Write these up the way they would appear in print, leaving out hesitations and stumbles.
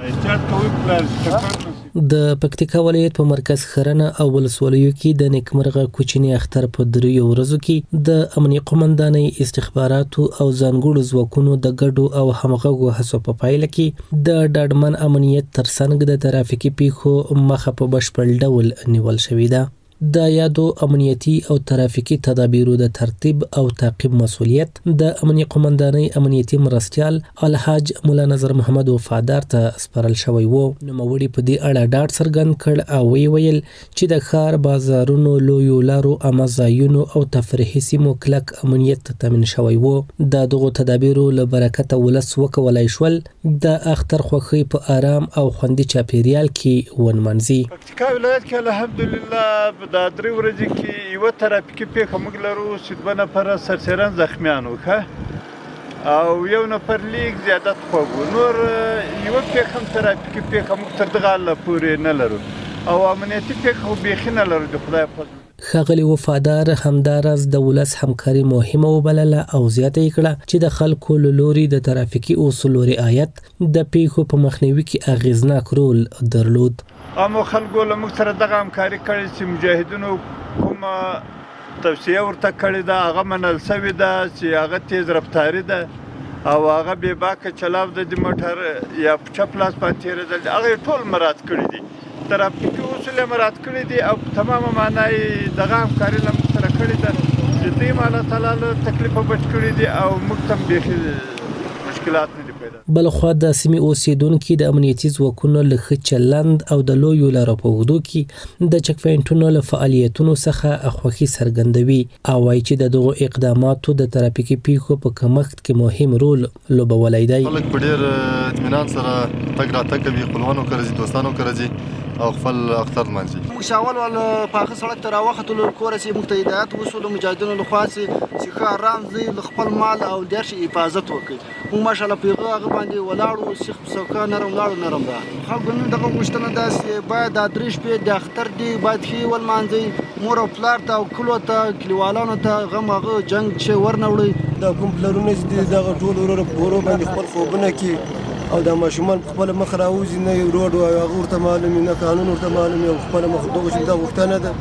احتیاط کوئ پلار چې ټکر نه شي. د پکتیکا ولایت په مرکز ښرنه او ولسوالیو کې د نیکمرغه کوچني اختر په دریو ورځو کې د امنیه قومندانۍ، استخباراتو او ځانګړو ځواکونو د ګډو او همغږو هڅو په پایله کې د ډاډمن امنیت ترڅنګ د ترافیکي پیښو مخه په بشپړ ډول نیول شوې ده. د یادو امنیتي او ترافیکي تدابیرو د ترتیب او تعقیب مسوولیت د امنیه قومندانۍ امنیتي مرستیال الحاج ملا نظر محمد وفادار ته سپارل شوی و. نوموړي په دې اړه ډاډ څرګند کړ او ویې ویل چې د ښار بازارونو، لویو لارو، عامه ځایونو او تفریحي سیمو کلک امنیت تامین شوی و. د دغو تدابیرو له برکته ولس وکولای شول د اختر خوښۍ په ارام او خوندي چاپېریال کې ونمانځي. پکتیکا ولایت کې الحمدلله په دا درې ورځې کې یوه ترافیکي پیښه موږ لرو چې دوه نفره سرسیرن زخمیان وو ښه او یو نفر لیږ زیادت خوږ وو نور یوه پیښه هم ترافیکي پیښه موږ تر دغه حاله پورې نه لرو او امنیتي پیښه خو بیخي نه لرو د خدای فضل. ښاغلي وفادار همداراز د ولس همکاري مهمه وبلله او زیاته یې کړه چې د خلکو له لوري د ترافیکي اصولو رعایت د پېښو په مخنیوي کې اغېزناک رول درلود. عامو خلکو له موږ سره دغه همکاري کړې چې مجاهدینو کومه توصیه ورته کړې ده هغه منل شوې ده چې هغه تیز رفتاري ده او هغه بې باکه چلاو ده د موټر یا په چپ لاس باندې تېرېدل دي هغه یې ټول مراعات کړي دي ترافیکي اصول یې مراعات کړي دي او په تمامه معنا یې دغه همکاري له موږ سره کړې ده چې دوی هم الله تعالی له تکلیفه بچ کړي دي او موږ ته هم بیخي مشکلات نه دي پیدا. بلخوا د سیمې اوسېدونکي د امنیتي ځواکونو له ښه چلند او د لویو لارو په اوږدو کې د چکپواینټونو له فعالیتونو څخه خوښي څرګندوي او وايي چې د دغو اقداماتو د ترافیکي پېښو په کمښت کې مهم رول لوبولی دی. خلک په ډېر اطمینان سره تګ راتګ کوي، خپلوانو کره ځي، دوستانو کره ځي او خپل اختر لمانځي. موږ چې اول وال پاخه سړک ته راوختلو له کوره چې موږ ته هدایت وشو له مجاهدینو له خوا چې ښه ارام ځئ له خپل مال او دېرش حفاظت وکړئ. موږ ماشاءالله په هغه هغه باندې ولاړو سیخ په سوکه نرم لاړو نرم راغلو. خلکو نن دغه غوښتنه ده چې باید دا درې شپې د اختر دي باید ښې ولمانځئ مور او پلار ته او کلو ته کلیوالانو ته غم هغه جنګ چې ورنه وړئ. دا کوم پلرونه چې دي دغه ټول وروره په کورو باندې خپل خوبونه کوي او دا ماشومان په خپله مخ راوځي نه یې روډ او هغه ورته معلوم وي نه قانون ورته معلوم وي او په خپله مخ دغه چې دا غوښتنه ده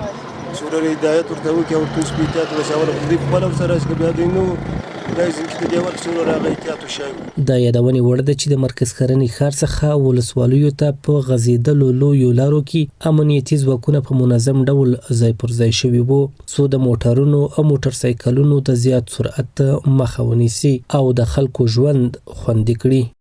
چې وروره هدایت ورته وکړي او ورته اوس په احتیاط ورسي اوله خو دوی په خپله ورسره راشي که بیا دوی نه وو د یادونې وړ ده چې د مرکز ښرنې ښار څخه ولسوالیو ته په غځېدلو لویو لارو کې امنیتي ځواکونه په منظم ډول ځای پر ځای شوي وو، څو د موټرونو او موټرسایکلونو د زیات سرعت مخه ونیسي او د خلکو ژوند خوندي کړي.